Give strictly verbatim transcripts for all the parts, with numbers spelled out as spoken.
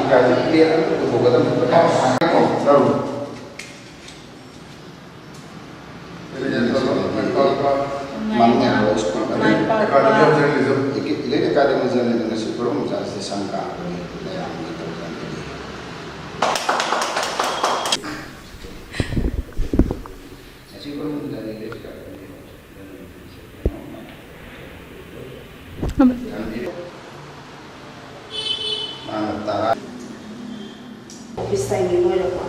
ꯀꯥꯏꯗ ꯄ꯭ꯂꯦꯠ ꯑꯃ ꯄꯨꯊꯣꯛꯀꯗꯕꯅꯤ꯫ ꯃꯥꯅꯦ, ꯃꯥꯅꯦ, ꯁ꯭ꯀꯨꯜ ꯑꯗꯨ ꯃꯥꯏ ꯄꯥꯛꯄ academy of journalism, elite academy of journalism ꯉꯁꯤ ꯄꯨꯔꯝ ꯆꯥꯁꯤꯗ ꯁꯪꯒꯥꯕꯅꯤ ꯃꯌꯥꯝꯒꯤ ꯇꯧꯖꯅꯤꯡꯉꯤ꯫ ꯉꯁꯤ ꯄꯨꯔꯝ ꯆꯥꯁꯤꯗ ꯁꯪꯒꯥꯕꯅꯤ꯫ ꯃꯥꯅ ꯇꯔꯥ꯫ ꯑꯣꯐꯤꯁ ꯇꯥꯏꯃꯤꯡ ꯑꯣꯏꯔꯕ?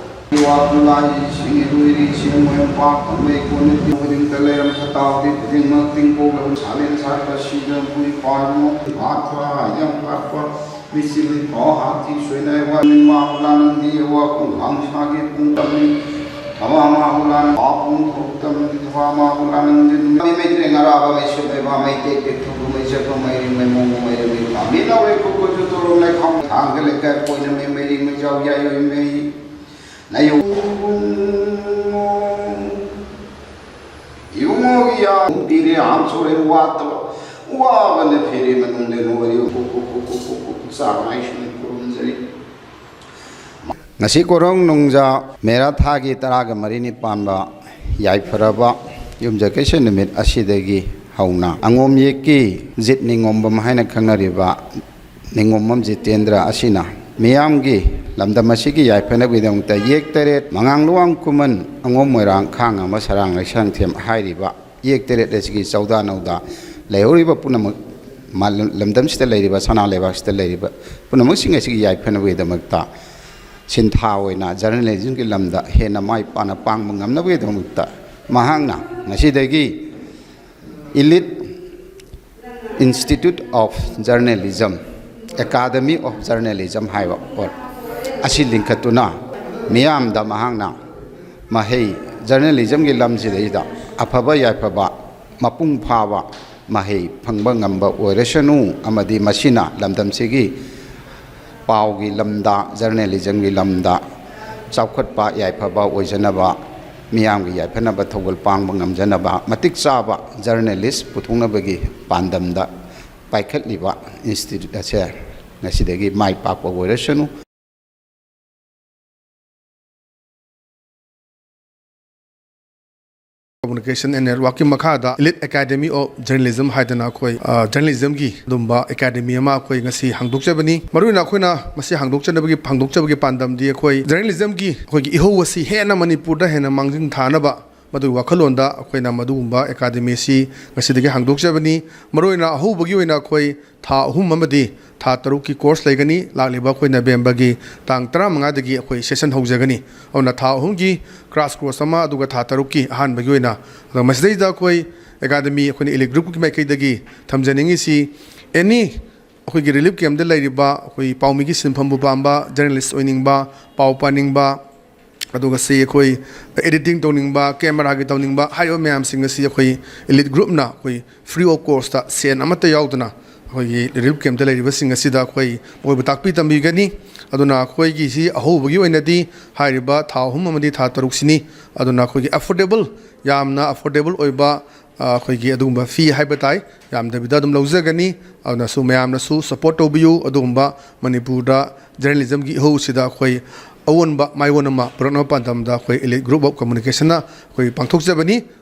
ꯋꯥ ꯄꯨꯂꯥꯏ ꯏꯁꯤꯡ ꯏꯔꯨ ꯏꯔꯤ ꯁꯦꯝ ꯃꯣꯏ ꯄꯥꯛ ꯊꯝꯕꯩ ꯀꯣꯟꯅ ꯈꯨꯗꯤꯡꯗ ꯂꯩꯔꯝ ꯐꯠꯇ ꯍꯥꯎꯗꯤ ꯈꯨꯗꯤꯡꯃꯛ ꯇꯤꯡꯀꯣꯛ ꯂꯧ ꯁꯥꯂꯦꯟ ꯁꯥꯠꯄ ꯁꯤꯗ ꯃꯣꯏ ꯄꯥꯏꯃꯣ ꯍꯥꯠꯄ ꯌꯥꯝ ꯍꯥꯠꯄ ꯃꯤꯆꯤꯜ ꯐꯥꯎ ꯍꯥꯠꯈꯤ ꯁꯣꯏꯅ ꯋꯥ ꯃꯥ ꯄꯨꯂꯥꯅꯟꯗꯤ ꯋꯥ ꯈꯣꯡ ꯍꯥꯡ ꯁꯥꯒꯤ ꯄꯨꯡ ꯇꯝꯃꯤ꯫ ꯊꯋꯥ ꯃꯥ ꯍꯨꯂꯥꯟ ꯄꯥꯄꯨꯡ ꯊꯣꯛꯇꯝ ꯊꯋꯥ ꯃꯥ ꯍꯨꯂꯥꯟ ꯅꯪꯗꯤꯟ ꯃꯩ ꯃꯩ ꯇ꯭ꯔꯦꯡ ꯑꯔꯥꯕ ꯃꯩ ꯁꯨꯝ ꯃꯩ ꯃꯥ ꯃꯩ ꯇꯦꯛ ꯇꯦꯛ ꯊꯧꯕ ꯃꯩ ꯆꯠꯄ ꯃꯩ ꯔꯤꯡ ꯃꯩ ꯃꯣꯡ ꯃꯩ ꯔꯤꯡ ꯃꯩ ꯄꯥꯝꯕꯤ ꯅꯥꯎꯔꯦ ꯀꯨꯀꯨ ꯆꯨ ꯇꯣꯔꯣꯝ ꯂꯩ ꯈꯥꯎ ꯊꯥꯡꯒ ꯂꯩ ꯀꯥꯏ ꯀꯣꯏꯅ ꯃꯩ ꯃꯩ ꯔꯤꯡ ꯃꯩ ꯆꯥꯎ ꯌꯥꯏ ꯑꯣꯏ ꯃꯩ ꯅꯌꯨ ꯏꯕꯨꯡꯉꯣꯒꯤ ꯌꯥ ꯄꯤꯔꯦ ꯑꯍꯥꯟ ꯁꯣꯔꯦ ꯋꯥꯠꯇꯕ ꯋꯥꯕꯅ ꯐꯤꯔꯦ ꯃꯅꯨꯡꯗ ꯅꯣꯔꯤ ꯀꯨꯀꯨ ꯀꯨꯀꯨ ꯀꯨꯀꯨ ꯆꯥꯡ ꯍꯥꯏꯁꯤꯅ ꯈꯨꯔꯨꯝꯖꯔꯤ꯫ ꯉꯁꯤ ꯀꯣꯔꯣꯡ ꯅꯨꯡꯖꯥ ꯃꯦꯔꯥ ꯊꯥꯒꯤ ꯇꯔꯥꯒ ꯃꯔꯤꯅꯤ ꯄꯥꯟꯕ ꯌꯥꯏꯐꯔꯕ ꯌꯨꯝꯖꯀꯩꯁ ꯅꯨꯃꯤꯠ ꯑꯁꯤꯗꯒꯤ ꯍꯧꯅ ꯑꯉꯣꯝ ꯌꯦꯛꯀꯤ ꯖꯤꯠ ꯅꯤꯉꯣꯝꯕꯝ ꯍꯥꯏꯅ ꯈꯪꯅꯔꯤꯕ ꯅꯤꯉꯣꯝꯕꯝ ꯖꯤꯇꯦꯟꯗ꯭ꯔ ꯑꯁꯤꯅ ꯃꯤꯌꯥꯝꯒꯤ ꯂꯝꯗꯝ ꯑꯁꯤꯒꯤ ꯌꯥꯏꯐꯅꯕꯒꯤꯗꯃꯛꯇ ꯌꯦꯛ ꯇꯔꯦꯠ ꯃꯉꯥꯡ ꯂꯨꯋꯥꯡ ꯈꯨꯃꯟ ꯑꯉꯣꯝ ꯃꯣꯏꯔꯥꯡ ꯈꯥꯡ ꯑꯃ ꯁꯔꯥꯡ ꯂꯩꯁꯥꯡꯊꯦꯝ ꯍꯥꯏꯔꯤꯕ ꯌꯦꯛ ꯇꯔꯦꯠ ꯑꯁꯤꯒꯤ ꯆꯧꯗꯥ ꯅꯧꯗꯥ ꯂꯩꯍꯧꯔꯤꯕ ꯄꯨꯝꯅꯃꯛ ꯃꯥꯂꯦꯝ-, ꯂꯝꯗꯝꯁꯤꯗ ꯂꯩꯔꯤꯕ, ꯁꯅꯥ ꯂꯩꯕꯥꯛꯁꯤꯗ ꯂꯩꯔꯤꯕ ꯄꯨꯝꯅꯃꯛꯁꯤꯡ ꯑꯁꯤꯒꯤ ꯌꯥꯏꯐꯅꯕꯒꯤꯗꯃꯛꯇ ꯁꯤꯟꯊꯥ ꯑꯣꯏꯅ ꯖꯔꯅꯦꯂꯤꯖꯝꯒꯤ ꯂꯝꯗ ꯍꯦꯟꯅ ꯃꯥꯏ ꯄꯥꯛꯅ ꯄꯥꯡꯕ ꯉꯝꯅꯕꯒꯤꯗꯃꯛꯇ ꯃꯍꯥꯛꯅ ꯉꯁꯤꯗꯒꯤ Elite Institute of Journalism, Academy of Journalism ꯍꯥꯏꯕ ꯄꯣꯠ ꯑꯁꯤ ꯂꯤꯡꯈꯠꯇꯨꯅ ꯃꯤꯌꯥꯝꯗ ꯃꯍꯥꯛꯅ ꯃꯍꯩ ꯖꯔꯅꯦꯂꯤꯖꯝꯒꯤ ꯂꯝꯁꯤꯗꯩꯗ ꯑꯐꯕ ꯌꯥꯏꯐꯕ ꯃꯄꯨꯡ ꯐꯥꯕ ꯃꯍꯩ ꯐꯪꯕ ꯉꯝꯕ ꯑꯣꯏꯔꯁꯅꯨ ꯑꯃꯗꯤ ꯃꯁꯤꯅ ꯂꯝꯗꯝꯁꯤꯒꯤ ꯄꯥꯎꯒꯤ ꯂꯝꯗ, ꯖꯔꯅꯦꯂꯤꯖꯝꯒꯤ ꯂꯝꯗ ꯆꯥꯎꯈꯠꯄ ꯌꯥꯏꯐꯕ ꯑꯣꯏꯖꯅꯕ, ꯃꯤꯌꯥꯝꯒꯤ ꯌꯥꯏꯐꯅꯕ ꯊꯧꯒꯜ ꯄꯥꯡꯕ ꯉꯝꯖꯅꯕ, ꯃꯇꯤꯛ ꯆꯥꯕ ꯖꯔꯅꯦꯂꯤꯁ ꯄꯨꯊꯣꯛꯅꯕꯒꯤ ꯄꯥꯟꯗꯝꯗ ꯄꯥꯏꯈꯠꯂꯤꯕ ꯏꯟꯁꯇꯤꯇ꯭ꯌꯨꯠ ꯑꯁꯦ ꯉꯁꯤꯗꯒꯤ ꯃꯥꯏ ꯄꯥꯛꯄ ꯑꯣꯏꯔꯁꯅꯨ꯫ Communication and Networkꯀꯤ ꯃꯈꯥꯗ Elite Academy of Journalism ꯍꯥꯏꯗꯅ ꯑꯩꯈꯣꯏ, ꯑ, journalismꯒꯤ ꯑꯗꯨꯝꯕ academy ꯑꯃ ꯑꯩꯈꯣꯏ ꯉꯁꯤ ꯍꯥꯡꯗꯣꯛꯆꯕꯅꯤ꯫ ꯃꯔꯨꯑꯣꯏꯅ ꯑꯩꯈꯣꯏꯅ ꯃꯁꯤ ꯍꯥꯡꯗꯣꯛꯆꯅꯕꯒꯤ, ꯍꯥꯡꯗꯣꯛꯆꯕꯒꯤ ꯄꯥꯟꯗꯝꯗꯤ ꯑꯩꯈꯣꯏ journalismꯒꯤ ꯑꯩꯈꯣꯏꯒꯤ ꯏꯍꯧ ꯑꯁꯤ ꯍꯦꯟꯅ ꯃꯅꯤꯄꯨꯔꯗ ꯍꯦꯟꯅ ꯃꯥꯡꯖꯤꯟ ꯊꯥꯅꯕ ꯃꯗꯨꯒꯤ ꯋꯥꯈꯜꯂꯣꯟꯗ ꯑꯩꯈꯣꯏꯅ ꯃꯗꯨꯒꯨꯝꯕ academy ꯑꯁꯤ ꯉꯁꯤꯗꯒꯤ ꯍꯥꯡꯗꯣꯛꯆꯕꯅꯤ꯫ ꯃꯔꯨꯑꯣꯏꯅ ꯑꯍꯧꯕꯒꯤ ꯑꯣꯏꯅ ꯑꯩꯈꯣꯏ ꯊꯥ ꯑꯍꯨꯝ ꯑꯃꯗꯤ ꯊꯥ ꯇꯔꯨꯛꯀꯤ course ꯂꯩꯒꯅꯤ꯫ ꯂꯥꯛꯂꯤꯕ ꯑꯩꯈꯣꯏ Novemberꯒꯤ ꯇꯥꯡ ꯇꯔꯥꯃꯉꯥꯗꯒꯤ ꯑꯩꯈꯣꯏ session ꯍꯧꯖꯒꯅꯤ꯫ ꯑꯗꯨꯅ ꯊꯥ ꯑꯍꯨꯝꯒꯤ crash course ꯑꯃ, ꯑꯗꯨꯒ ꯊꯥ ꯇꯔꯨꯛꯀꯤ ꯑꯍꯥꯟꯕꯒꯤ ꯑꯣꯏꯅ꯫ ꯑꯗꯣ ꯃꯁꯤꯗꯩꯗ ꯑꯩꯈꯣꯏ academy, ꯑꯩꯈꯣꯏꯅ Elite Groupꯀꯤ ꯃꯥꯏꯀꯩꯗꯒꯤ ꯊꯝꯖꯅꯤꯡꯉꯤꯁꯤ, any ꯑꯩꯈꯣꯏꯒꯤ relief campꯇ ꯂꯩꯔꯤꯕ ꯑꯩꯈꯣꯏ ꯄꯥꯎꯃꯤꯒꯤ ꯁꯤꯟꯐꯝꯕꯨ ꯄꯥꯝꯕ, journalist ꯑꯣꯏꯅꯤꯡꯕ, ꯄꯥꯎ ꯄꯥꯅꯤꯡꯕ, ꯑꯗꯨꯒ ꯁꯤ ꯑꯩꯈꯣꯏ editing ꯇꯧꯅꯤꯡꯕ, cameraꯒꯤ ꯇꯧꯅꯤꯡꯕ ꯍꯥꯏꯔꯤꯕ ꯃꯌꯥꯝꯁꯤꯡ ꯑꯁꯤ ꯑꯩꯈꯣꯏ Elite Groupꯅ ꯑꯩꯈꯣꯏ free of cost ꯁꯦꯟ ꯑꯃꯠꯇ ꯌꯥꯎꯗꯅ ꯑꯩꯈꯣꯏꯒꯤ relief campꯇ ꯂꯩꯔꯤꯕꯁꯤꯡ ꯑꯁꯤꯗ ꯑꯩꯈꯣꯏ ꯃꯈꯣꯏꯕꯨ ꯇꯥꯛꯄꯤ ꯇꯝꯕꯤꯒꯅꯤ꯫ ꯑꯗꯨꯅ ꯑꯩꯈꯣꯏꯒꯤꯁꯤ ꯑꯍꯧꯕꯒꯤ ꯑꯣꯏꯅꯗꯤ ꯍꯥꯏꯔꯤꯕ ꯊꯥ ꯑꯍꯨꯝ ꯑꯃꯗꯤ ꯊꯥ ꯇꯔꯨꯛꯁꯤꯅꯤ꯫ ꯑꯗꯨꯅ ꯑꯩꯈꯣꯏꯒꯤ affordable, ꯌꯥꯝꯅ affordable ꯑꯣꯏꯕ, ꯑ, ꯑꯩꯈꯣꯏꯒꯤ ꯑꯗꯨꯒꯨꯝꯕ fee ꯍꯥꯏꯕ ꯇꯥꯏ, ꯌꯥꯝꯗꯕꯤꯗ ꯑꯗꯨꯝ ꯂꯧꯖꯒꯅꯤ꯫ ꯑꯗꯨꯅꯁꯨ ꯃꯌꯥꯝꯅꯁꯨ support ꯇꯧꯕꯤꯌꯨ꯫ ꯑꯗꯨꯒꯨꯝꯕ ꯃꯅꯤꯄꯨꯔꯗ journalismꯒꯤ ꯏꯍꯧꯁꯤꯗ ꯑꯩꯈꯣꯏ ꯑꯑꯣꯟꯕ ꯃꯥꯏꯑꯣꯟ ꯑꯃ ꯄꯨꯔꯛꯅꯕ ꯄꯥꯟꯗꯝꯗ ꯑꯩꯈꯣꯏ Elite Group of Communicationna ꯑꯩꯈꯣꯏ ꯄꯥꯡꯊꯣꯛꯆꯕꯅꯤ꯫